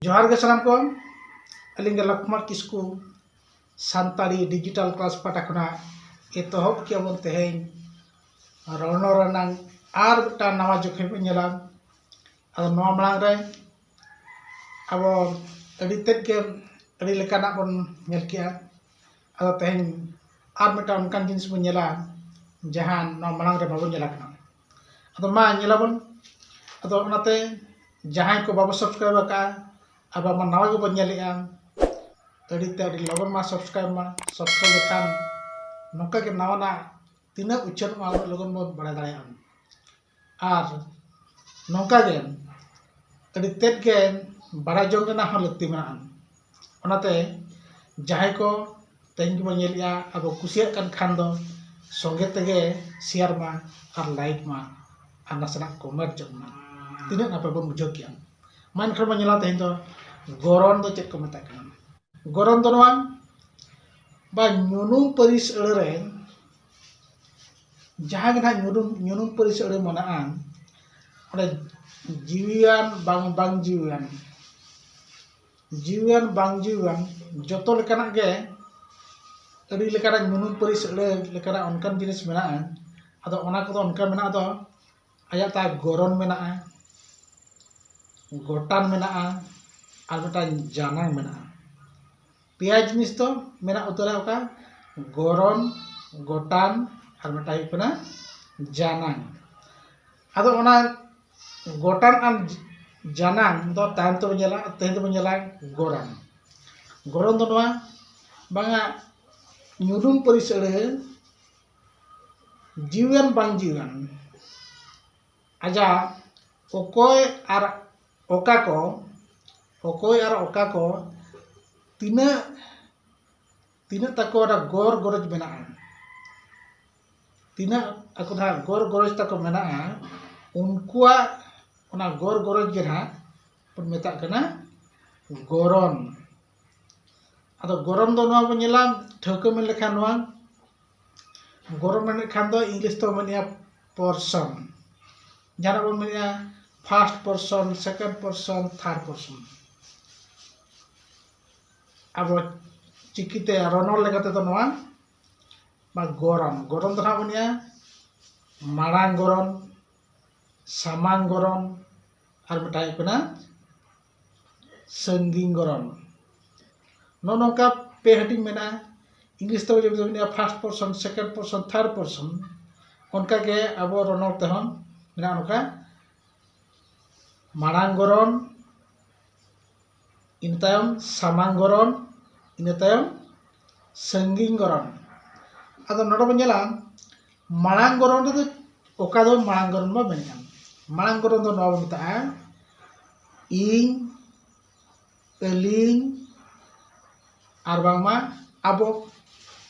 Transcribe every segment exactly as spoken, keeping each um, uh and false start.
ᱡᱚᱦᱟᱨ ᱜᱮ ᱥᱟᱱᱟᱢ ᱠᱚ᱾ ᱟᱹᱞᱤᱧ ᱜᱮ ᱞᱚᱠᱷᱢᱚᱬ ᱠᱤᱥᱠᱩ, ᱥᱟᱱᱛᱟᱲᱤ ᱰᱤᱡᱤᱴᱟᱞ ᱠᱞᱟᱥ ᱯᱟᱦᱴᱟ ᱠᱷᱚᱱᱟᱜ᱾ ᱮᱛᱚᱦᱚᱵ ᱠᱮᱜᱼᱟ ᱵᱚᱱ ᱛᱮᱦᱮᱧ ᱨᱚᱱᱚᱲ ᱨᱮᱱᱟᱝ ᱟᱨ ᱢᱤᱫᱴᱟᱝ ᱱᱟᱣᱟ ᱡᱚᱠᱷᱮᱡ ᱵᱚᱱ ᱧᱮᱞᱟ᱾ ᱟᱫᱚ ᱱᱚᱣᱟ ᱢᱟᱲᱟᱝ ᱨᱮ ᱟᱵᱚ ᱟᱹᱰᱤ ᱛᱮᱫ ᱜᱮ ᱟᱹᱰᱤ ᱞᱮᱠᱟᱱᱟᱜ ᱵᱚᱱ ᱧᱮᱞ ᱠᱮᱜᱼᱟ᱾ ᱟᱫᱚ ᱛᱮᱦᱮᱧ ᱟᱨ ᱢᱤᱫᱴᱟᱝ ᱚᱱᱠᱟᱱ ᱡᱤᱱᱤᱥ ᱵᱚᱱ ᱧᱮᱞᱟ, ᱡᱟᱦᱟᱸ ᱱᱚᱣᱟ ᱢᱟᱲᱟᱝ ᱨᱮ ᱵᱟᱵᱚᱱ ᱧᱮᱞ ᱟᱠᱟᱱᱟ᱾ ᱟᱫᱚ ᱢᱟ ᱧᱮᱞᱟᱵᱚᱱ᱾ ᱟᱫᱚ ᱚᱱᱟᱛᱮ ᱡᱟᱦᱟᱸᱭ ᱠᱚ ᱵᱟᱵᱚ subscribe ᱟᱠᱟᱫᱼᱟ, ᱟᱵᱚ ᱢᱟ ᱱᱟᱣᱟ ᱜᱮᱵᱚᱱ ᱧᱮᱞᱮᱜᱼᱟ, ᱟᱹᱰᱤ ᱛᱮ ᱟᱹᱰᱤ ᱞᱚᱜᱚᱱ ᱢᱟ subscribe ᱢᱟ᱾ Subscribe ᱞᱮᱠᱷᱟᱱ ᱱᱚᱝᱠᱟ ᱜᱮ ᱱᱟᱣᱟᱱᱟᱜ ᱛᱤᱱᱟᱹᱜ ᱩᱪᱷᱟᱹᱱᱚᱜᱼᱟ, ᱩᱱᱟᱹᱜ ᱞᱚᱜᱚᱱ ᱵᱚᱱ ᱵᱟᱲᱟᱭ ᱫᱟᱲᱮᱭᱟᱜᱼᱟ᱾ ᱟᱨ ᱱᱚᱝᱠᱟ ᱜᱮ ᱟᱹᱰᱤ ᱛᱮᱫ ᱜᱮ ᱵᱟᱲᱟᱭ ᱡᱚᱝ ᱨᱮᱱᱟᱜ ᱦᱚᱸ ᱞᱟᱹᱠᱛᱤ ᱢᱮᱱᱟᱜᱼᱟ᱾ ᱚᱱᱟᱛᱮ ᱡᱟᱦᱟᱸᱭ ᱠᱚ ᱛᱮᱦᱮᱧ ᱜᱮᱵᱚᱱ ᱧᱮᱞᱮᱜᱼᱟ, ᱟᱵᱚ ᱠᱩᱥᱤᱭᱟᱜ ᱠᱟᱱ ᱠᱷᱟᱱ ᱫᱚ ᱥᱚᱸᱜᱮ ᱛᱮᱜᱮ share ᱢᱟ ᱟᱨ like ᱢᱟ ᱟᱨ ᱱᱟᱥᱮᱱᱟᱜ comment ᱡᱚᱝ ᱢᱟ᱾ ᱛᱤᱱᱟᱹᱜ ᱱᱟᱯᱟᱭ ᱵᱚᱱ ᱵᱩᱡᱷᱟᱹᱣ ᱠᱮᱜᱼᱟ᱾ ᱢᱟ ᱮᱱᱠᱷᱟᱱ ᱵᱚᱱ ᱧᱮᱞᱟ ᱛᱮᱦᱮᱧ ᱫᱚ ᱜᱚᱨᱚᱱ ᱫᱚ ᱪᱮᱫ ᱠᱚ ᱢᱮᱛᱟᱜ ᱠᱟᱱᱟ᱾ ᱜᱚᱨᱚᱱ ᱫᱚ ᱱᱚᱣᱟ ᱵᱟ ᱧᱩᱱᱩᱢ ᱯᱟᱹᱨᱤᱥ ᱟᱹᱲᱟᱹ ᱨᱮ ᱡᱟᱦᱟᱸ ᱜᱮ ᱱᱟᱦᱟᱜ ᱧᱩᱱᱩᱢ, ᱧᱩᱱᱩᱢ ᱯᱟᱹᱨᱤᱥ ᱟᱹᱲᱟᱹ ᱢᱮᱱᱟᱜᱼᱟ, ᱚᱸᱰᱮ ᱡᱤᱣᱤᱭᱟᱱ ᱵᱟᱝ, ᱵᱟᱝ ᱡᱤᱣᱤᱭᱟᱱ, ᱡᱤᱣᱤᱭᱟᱱ ᱵᱟᱝ ᱡᱤᱣᱤᱭᱟᱱ, ᱡᱚᱛᱚ ᱞᱮᱠᱟᱱᱟᱜ ᱜᱮ, ᱟᱹᱰᱤ ᱞᱮᱠᱟᱱᱟᱜ ᱧᱩᱱᱩᱢ ᱯᱟᱹᱨᱤᱥ ᱟᱹᱲᱟᱹ ᱞᱮᱠᱟᱱᱟᱜ ᱚᱱᱠᱟᱱ ᱡᱤᱱᱤᱥ ᱢᱮᱱᱟᱜᱼᱟ᱾ ᱟᱫᱚ ᱚᱱᱟ ᱠᱚᱫᱚ ᱚᱱᱠᱟ ᱢᱮᱱᱟᱜᱼᱟ, ᱫᱚ ᱟᱭᱟᱜ ᱛᱟᱭ ᱜᱚᱨᱚᱱ ᱢᱮᱱᱟᱜᱼᱟ, ᱜᱚᱴᱟᱱ ᱢᱮᱱᱟᱜᱼᱟ, ᱟᱨ ᱢᱤᱫᱴᱟᱝ ᱡᱟᱱᱟᱝ ᱢᱮᱱᱟᱜᱼᱟ᱾ ᱯᱮᱭᱟ ᱡᱤᱱᱤᱥ ᱫᱚ ᱢᱮᱱᱟᱜ ᱩᱛᱟᱹᱨᱟ, ᱚᱠᱟ ᱜᱚᱨᱚᱱ, ᱜᱚᱴᱟᱱ, ᱟᱨ ᱢᱤᱫᱴᱟᱝ ᱦᱩᱭᱩᱜ ᱠᱟᱱᱟ ᱡᱟᱱᱟᱝ᱾ ᱟᱫᱚ ᱚᱱᱟ ᱜᱚᱴᱟᱱ ᱟᱨ ᱡᱟᱱᱟᱝ ᱫᱚ ᱛᱟᱭᱚᱢ ᱛᱮᱵᱚᱱ ᱧᱮᱞᱟ᱾ ᱛᱮᱦᱮᱧ ᱫᱚᱵᱚᱱ ᱧᱮᱞᱟ ᱜᱚᱨᱚᱱ᱾ ᱜᱚᱨᱚᱱ ᱫᱚ ᱱᱚᱣᱟ ᱵᱟᱝᱟ ᱧᱩᱱᱩᱢ ᱯᱟᱹᱨᱤᱥ ᱟᱹᱲᱟᱹ ᱡᱤᱣᱤᱭᱟᱱ ᱵᱟᱝ ᱡᱤᱣᱤᱭᱟᱱ ᱟᱡᱟᱜ ᱚᱠᱚᱭ ᱟᱨ ᱚᱠᱟ ᱠᱚ, ᱚᱠᱚᱭ ᱟᱨ ᱚᱠᱟ ᱠᱚ ᱛᱤᱱᱟᱹᱜ, ᱛᱤᱱᱟᱹᱜ ᱛᱟᱠᱚ ᱚᱱᱟ ᱜᱚᱨ ᱜᱚᱨᱚᱡᱽ ᱢᱮᱱᱟᱜᱼᱟ, ᱛᱤᱱᱟᱹᱜ ᱟᱠᱚ ᱱᱟᱦᱟᱜ ᱜᱚᱨ ᱜᱚᱨᱚᱡᱽ ᱛᱟᱠᱚ ᱢᱮᱱᱟᱜᱼᱟ, ᱩᱱᱠᱩᱣᱟᱜ ᱚᱱᱟ ᱜᱚᱨ ᱜᱚᱨᱚᱡᱽ ᱜᱮ ᱱᱟᱦᱟᱜ ᱵᱚᱱ ᱢᱮᱛᱟᱜ ᱠᱟᱱᱟ ᱜᱚᱨᱚᱱ᱾ ᱟᱫᱚ ᱜᱚᱨᱚᱱ ᱫᱚ ᱱᱚᱣᱟ ᱵᱚᱱ ᱧᱮᱞᱟ, ᱴᱷᱟᱹᱣᱠᱟᱹ ᱢᱮᱱ ᱞᱮᱠᱷᱟᱱ ᱱᱚᱣᱟ ᱜᱚᱨᱚᱱ ᱢᱮᱱᱮᱫ ᱠᱷᱟᱱ ᱫᱚ English ᱛᱮᱵᱚᱱ ᱢᱮᱱᱮᱫᱼᱟ person, ᱡᱟᱦᱟᱱᱟᱜ ᱵᱚᱱ ᱢᱮᱱᱮᱫᱼᱟ first person, second person, third person᱾ ᱟᱵᱚ ᱪᱤᱠᱤᱛᱮ ᱨᱚᱱᱚᱲ ᱞᱮᱠᱟ ᱛᱮᱫᱚ ᱱᱚᱣᱟ ᱵᱟ ᱜᱚᱨᱚᱱ᱾ ᱜᱚᱨᱚᱱ ᱫᱚ ᱱᱟᱦᱟᱜ ᱵᱚᱱ ᱞᱟᱹᱭᱟ ᱢᱟᱲᱟᱝ ᱜᱚᱨᱚᱱ, ᱥᱟᱢᱟᱝ ᱜᱚᱨᱚᱱ, ᱟᱨ ᱢᱤᱫᱴᱟᱝ ᱦᱩᱭᱩᱜ ᱠᱟᱱᱟ ᱥᱟᱺᱜᱤᱧ ᱜᱚᱨᱚᱱ᱾ ᱱᱚᱜᱼᱚ ᱱᱚᱝᱠᱟ ᱯᱮ ᱦᱟᱹᱴᱤᱧ ᱢᱮᱱᱟᱜᱼᱟ᱾ ᱤᱝᱞᱤᱥ ᱛᱮ ᱡᱩᱫᱤ ᱵᱚᱱ ᱞᱟᱹᱭᱟ first person, second person, third person, ᱚᱱᱠᱟᱜᱮ ᱟᱵᱚ ᱨᱚᱱᱚᱲ ᱛᱮᱦᱚᱸ ᱢᱮᱱᱟᱜᱼᱟ ᱱᱚᱝᱠᱟ ᱢᱟᱲᱟᱝ ᱜᱚᱨᱚᱱ, ᱤᱱᱟᱹ ᱛᱟᱭᱚᱢ ᱥᱟᱢᱟᱝ ᱜᱚᱨᱚᱱ, ᱤᱱᱟᱹ ᱛᱟᱭᱚᱢ ᱥᱟᱺᱜᱤᱧ ᱜᱚᱨᱚᱱ᱾ ᱟᱫᱚ ᱱᱚᱰᱮ ᱵᱚᱱ ᱧᱮᱞᱟ ᱢᱟᱲᱟᱝ ᱜᱚᱨᱚᱱ ᱨᱮᱫᱚ ᱚᱠᱟ ᱫᱚ ᱢᱟᱲᱟᱝ ᱜᱚᱨᱚᱱ ᱵᱚᱱ ᱢᱮᱱᱮᱫᱼᱟ? ᱢᱟᱲᱟᱝ ᱜᱚᱨᱚᱱ ᱫᱚ ᱱᱚᱣᱟ ᱵᱚᱱ ᱢᱮᱛᱟᱜᱼᱟ ᱤᱧ, ᱟᱹᱞᱤᱧ, ᱟᱨ ᱵᱟᱝᱢᱟ ᱟᱵᱚ᱾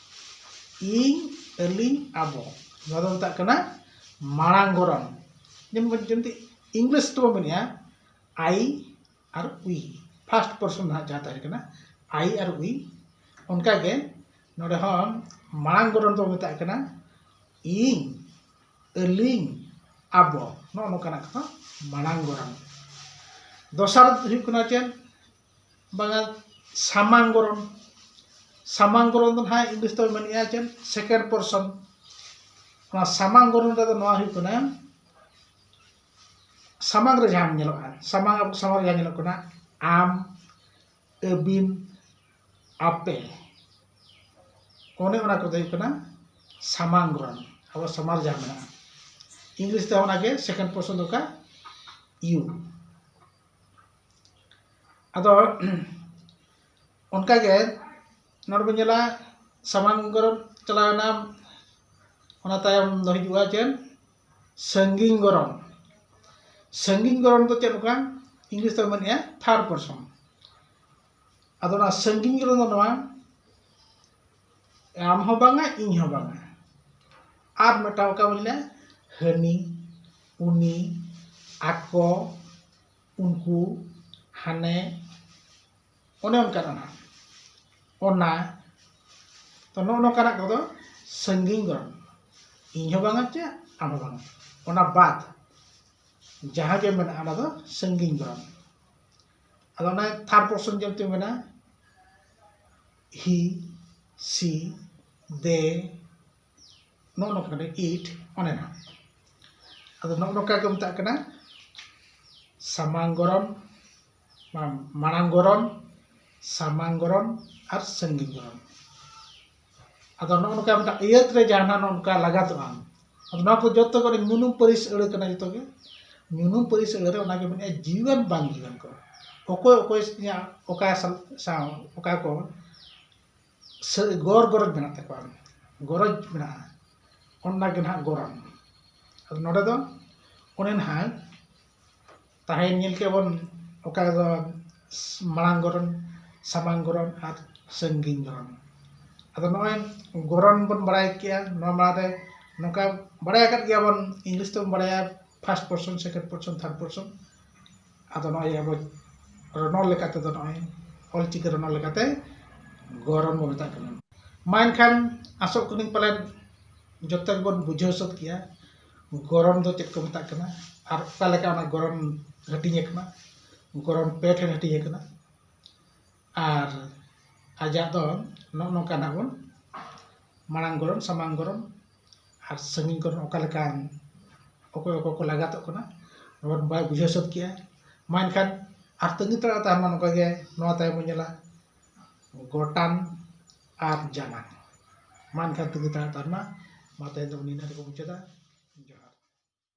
ᱤᱧ, ᱟᱹᱞᱤᱧ, ᱟᱵᱚ, ᱱᱚᱣᱟ ᱫᱚ ᱢᱮᱛᱟᱜ ᱠᱟᱱᱟ ᱢᱟᱲᱟᱝ ᱜᱚᱨᱚᱱ᱾ ᱡᱮᱢᱚᱱ ᱡᱮᱢᱛᱤ ᱤᱝᱞᱤᱥ ᱛᱮᱵᱚᱱ ᱢᱮᱱᱮᱫᱼᱟ I R we, first person ᱱᱟᱦᱟᱜ ᱡᱟᱦᱟᱸ ᱛᱟᱦᱮᱸ ᱠᱟᱱᱟ I ᱟᱨ we, ᱚᱱᱠᱟᱜᱮ ᱱᱚᱰᱮ ᱦᱚᱸ ᱢᱟᱲᱟᱝ ᱜᱚᱨᱚᱱ ᱫᱚ ᱢᱮᱛᱟᱜ ᱠᱟᱱᱟ ᱤᱧ, ᱟᱹᱞᱤᱧ, ᱟᱵᱚ᱾ ᱱᱚᱜᱼᱚ ᱱᱚᱝᱠᱟᱱᱟᱜ ᱠᱟᱛᱷᱟ ᱢᱟᱲᱟᱝ ᱜᱚᱨᱚᱱ᱾ ᱫᱚᱥᱟᱨ ᱦᱩᱭᱩᱜ ᱠᱟᱱᱟ ᱪᱮᱫ? ᱵᱟᱝᱟ, ᱥᱟᱢᱟᱝ ᱜᱚᱨᱚᱱ᱾ ᱥᱟᱢᱟᱝ ᱜᱚᱨᱚᱱ ᱫᱚ ᱱᱟᱦᱟᱜ ᱤᱝᱞᱤᱥ ᱛᱮ ᱢᱮᱱᱮᱜᱼᱟ ᱪᱮᱫ? Second person᱾ ᱚᱱᱟ ᱥᱟᱢᱟᱝ ᱜᱚᱨᱚᱱ ᱨᱮᱫᱚ ᱱᱚᱣᱟ ᱦᱩᱭᱩᱜ ᱠᱟᱱᱟ ᱥᱟᱢᱟᱝ ᱨᱮ ᱡᱟᱦᱟᱸ ᱧᱮᱞᱚᱜᱼᱟ, ᱥᱟᱢᱟᱝ, ᱟᱵᱚ ᱥᱟᱢᱟᱝ ᱨᱮ ᱡᱟᱦᱟᱸ ᱧᱮᱞᱚᱜ ᱠᱟᱱᱟ ᱟᱢ, ᱟᱹᱵᱤᱱ, ᱟᱯᱮ, ᱚᱱᱮ ᱚᱱᱟ ᱠᱚᱫᱚ ᱦᱩᱭᱩᱜ ᱠᱟᱱᱟ ᱥᱟᱢᱟᱝ ᱜᱚᱨᱚᱱ᱾ ᱟᱵᱚ ᱥᱟᱢᱟᱝ ᱨᱮ ᱡᱟᱦᱟᱸ ᱢᱮᱱᱟᱜᱼᱟ, ᱤᱝᱞᱤᱥ ᱛᱮ ᱚᱱᱟᱜᱮ second person ᱫᱚ ᱚᱠᱟ? You᱾ ᱟᱫᱚ ᱚᱱᱠᱟᱜᱮ ᱱᱚᱰᱮ ᱵᱚᱱ ᱧᱮᱞᱟ ᱥᱟᱢᱟᱝ ᱜᱚᱨᱚᱱ ᱪᱟᱞᱟᱣᱮᱱᱟ, ᱚᱱᱟ ᱛᱟᱭᱚᱢ ᱫᱚ ᱦᱤᱡᱩᱜᱼᱟ ᱪᱮᱫ? ᱥᱟᱺᱜᱤᱧ ᱜᱚᱨᱚᱱ᱾ ᱥᱟᱺᱜᱤᱧ ᱜᱚᱨᱚᱱ ᱫᱚ ᱪᱮᱫ ᱞᱮᱠᱟ? ᱤᱝᱞᱤᱥ ᱛᱮ ᱢᱮᱱᱮᱜᱼᱟ third person᱾ ᱟᱫᱚ ᱚᱱᱟ ᱥᱟᱺᱜᱤᱧ ᱜᱚᱨᱚᱱ ᱫᱚ ᱱᱚᱣᱟ, ᱟᱢ ᱦᱚᱸ ᱵᱟᱝᱟ, ᱤᱧ ᱦᱚᱸ ᱵᱟᱝᱟ, ᱟᱨ ᱢᱤᱫᱴᱟᱝ ᱚᱠᱟ ᱵᱚᱱ ᱞᱟᱹᱭᱟ ᱦᱟᱹᱱᱤ, ᱩᱱᱤ, ᱟᱠᱚ, ᱩᱱᱠᱩ, ᱦᱟᱱᱮ, ᱚᱱᱮ ᱚᱱᱠᱟᱱᱟᱜ ᱱᱟᱦᱟᱜ᱾ ᱚᱱᱟ, ᱛᱚ ᱱᱚᱜᱼᱚ ᱱᱚᱝᱠᱟᱱᱟᱜ ᱠᱚᱫᱚ ᱥᱟᱺᱜᱤᱧ ᱜᱚᱨᱚᱱ᱾ ᱤᱧ ᱦᱚᱸ ᱵᱟᱝᱟ ᱪᱮ ᱟᱢ ᱦᱚᱸ ᱵᱟᱝᱟ᱾ ᱚᱱᱟ ᱵᱟᱫ ᱡᱟᱦᱟᱸ ᱜᱮ ᱢᱮᱱᱟᱜᱼᱟ, ᱚᱱᱟ ᱫᱚ ᱥᱟᱺᱜᱤᱧ ᱜᱚᱨᱚᱱ᱾ ᱟᱫᱚ ᱚᱱᱟ third person ᱡᱮᱢᱛᱤ ᱢᱮᱱᱟᱜᱼᱟ, he, she, they, ᱱᱚᱜᱼᱚ ᱱᱚᱝᱠᱟ ᱠᱟᱱᱟ, it, ᱚᱱᱮ ᱱᱟ᱾ ᱟᱫᱚ ᱱᱚᱜᱼᱚ ᱱᱚᱝᱠᱟ ᱠᱚ ᱢᱮᱛᱟᱜ ᱠᱟᱱᱟ ᱥᱟᱢᱟᱝ ᱜᱚᱨᱚᱱ, ᱢᱟ-, ᱢᱟᱲᱟᱝ ᱜᱚᱨᱚᱱ, ᱥᱟᱢᱟᱝ ᱜᱚᱨᱚᱱ ᱟᱨ ᱥᱟᱺᱜᱤᱧ ᱜᱚᱨᱚᱱ᱾ ᱟᱫᱚ ᱱᱚᱜᱼᱚ ᱱᱚᱝᱠᱟ ᱢᱤᱫᱴᱟᱝ ᱟᱹᱭᱟᱹᱛ ᱨᱮ ᱡᱟᱦᱟᱱᱟᱜ ᱱᱚᱜᱼᱚ ᱱᱚᱝᱠᱟ ᱞᱟᱜᱟᱛᱚᱜᱼᱟ᱾ ᱟᱫᱚ ᱱᱚᱣᱟ ᱠᱚ ᱡᱚᱛᱚ ᱠᱚᱨᱮ ᱧᱩᱱᱩᱢ ᱯᱟᱹᱨᱤᱥ ᱟᱹᱲᱟᱹ ᱠᱟᱱᱟ ᱡᱚᱛᱚ ᱜᱮ᱾ ᱧᱩᱱᱩᱢ ᱯᱟᱹᱨᱤᱥ ᱟᱹᱲᱟᱹ ᱨᱮ ᱚᱱᱟᱜᱮ ᱢᱮᱱᱮᱫᱼᱟ ᱡᱤᱣᱤᱭᱟᱱ ᱵᱟᱝ ᱡᱤᱣᱤᱭᱟᱱ ᱠᱚ᱾ ᱚᱠᱚᱭ ᱚᱠᱚᱭ ᱥᱟᱶ ᱚᱠᱟ ᱥᱟᱞ-, ᱥᱟᱶ ᱚᱠᱟ ᱠᱚ ᱥᱟᱹ-, ᱜᱚᱨ ᱜᱚᱨᱚᱡᱽ ᱢᱮᱱᱟᱜ ᱛᱟᱠᱚᱣᱟ, ᱜᱚᱨᱚᱡᱽ ᱢᱮᱱᱟᱜᱼᱟ, ᱚᱱᱟ ᱜᱮ ᱱᱟᱦᱟᱜ ᱜᱚᱨᱚᱱ᱾ ᱟᱫᱚ ᱱᱚᱰᱮ ᱫᱚ ᱚᱱᱮ ᱱᱟᱦᱟᱜ ᱛᱟᱦᱮᱸᱭᱮᱱ ᱧᱮᱞ ᱠᱮᱜᱼᱟ ᱵᱚᱱ ᱚᱠᱟ ᱫᱚ ᱢᱟᱲᱟᱝ ᱜᱚᱨᱚᱱ, ᱥᱟᱢᱟᱝ ᱜᱚᱨᱚᱱ ᱟᱨ ᱥᱟᱺᱜᱤᱧ ᱜᱚᱨᱚᱱ᱾ ᱟᱫᱚ ᱱᱚᱜᱼᱚᱭ ᱜᱚᱨᱚᱱ ᱵᱚᱱ ᱵᱟᱲᱟᱭ ᱠᱮᱜᱼᱟ, ᱱᱚᱣᱟ ᱢᱟᱲᱟᱝ ᱨᱮ ᱱᱚᱝᱠᱟ ᱵᱟᱲᱟᱭ ᱟᱠᱟᱫ ᱜᱮᱭᱟ ᱵᱚᱱ, ᱤᱝᱞᱤᱥ ᱛᱮᱵᱚᱱ ᱵᱟᱲᱟᱭᱟ first person, second person, third person᱾ ᱟᱫᱚ ᱱᱚᱜᱼᱚᱭ ᱟᱵᱚ ᱨᱚᱱᱚᱲ ᱞᱮᱠᱟ ᱛᱮᱫᱚ ᱱᱚᱜᱼᱚᱭ ᱚᱞᱪᱤᱠᱤ ᱨᱚᱱᱚᱲ ᱞᱮᱠᱟᱛᱮ ᱜᱚᱨᱚᱱ ᱵᱚ ᱢᱮᱛᱟᱜ ᱠᱟᱱᱟ᱾ ᱢᱟ ᱮᱱᱠᱷᱟᱱ ᱟᱥᱚᱜ ᱠᱟᱹᱱᱟᱹᱧ ᱯᱟᱞᱮᱱ ᱡᱚᱛᱚ ᱜᱮᱵᱚᱱ ᱵᱩᱡᱷᱟᱹᱣ ᱥᱟᱹᱛ ᱠᱮᱜᱼᱟ ᱜᱚᱨᱚᱱ ᱫᱚ ᱪᱮᱫ ᱠᱚ ᱢᱮᱛᱟᱜ ᱠᱟᱱᱟ ᱟᱨ ᱚᱠᱟ ᱞᱮᱠᱟ ᱚᱱᱟ ᱜᱚᱨᱚᱱ ᱦᱟᱹᱴᱤᱧ ᱟᱠᱟᱱᱟ, ᱜᱚᱨᱚᱱ ᱯᱮ ᱴᱷᱮᱱ ᱦᱟᱹᱴᱤᱧ ᱟᱠᱟᱱᱟ᱾ ᱟᱨ ᱟᱡᱟᱜ ᱫᱚ ᱱᱚᱜᱼᱚ ᱱᱚᱝᱠᱟ ᱱᱟᱜ ᱵᱚᱱ ᱢᱟᱲᱟᱝ ᱜᱚᱨᱚᱱ, ᱥᱟᱢᱟᱝ ᱜᱚᱨᱚᱱ ᱟᱨ ᱥᱟᱺᱜᱤᱧ ᱜᱚᱨᱚᱱ ᱚᱠᱟ ᱞᱮᱠᱟᱱ, ᱚᱠᱚᱭ ᱚᱠᱚᱭ ᱠᱚ ᱞᱟᱜᱟᱛᱚᱜ ᱠᱟᱱᱟ, ᱱᱚᱣᱟ ᱵᱚᱱ ᱵᱟᱭ ᱵᱩᱡᱷᱟᱹᱣ ᱥᱟᱹᱛ ᱠᱮᱜᱼᱟ᱾ ᱢᱟ ᱮᱱᱠᱷᱟᱱ ᱟᱨ ᱛᱟᱺᱜᱤ ᱛᱟᱲᱟᱜ ᱛᱟᱦᱮᱱ ᱢᱟ ᱱᱚᱝᱠᱟ ᱜᱮ, ᱱᱚᱣᱟ ᱛᱟᱭᱚᱢ ᱵᱚᱱ ᱧᱮᱞᱟ ᱜᱚᱴᱟᱱ ᱟᱨ ᱡᱟᱱᱟᱝ᱾ ᱢᱟ ᱮᱱᱠᱷᱟᱱ ᱛᱟᱺᱜᱤ ᱛᱟᱲᱟᱜ ᱛᱟᱦᱮᱱ ᱢᱟ, ᱢᱟ ᱛᱮᱦᱮᱧ ᱫᱚ ᱱᱤᱱᱟᱹᱜ ᱨᱮᱠᱚ ᱢᱩᱪᱟᱹᱫᱟ᱾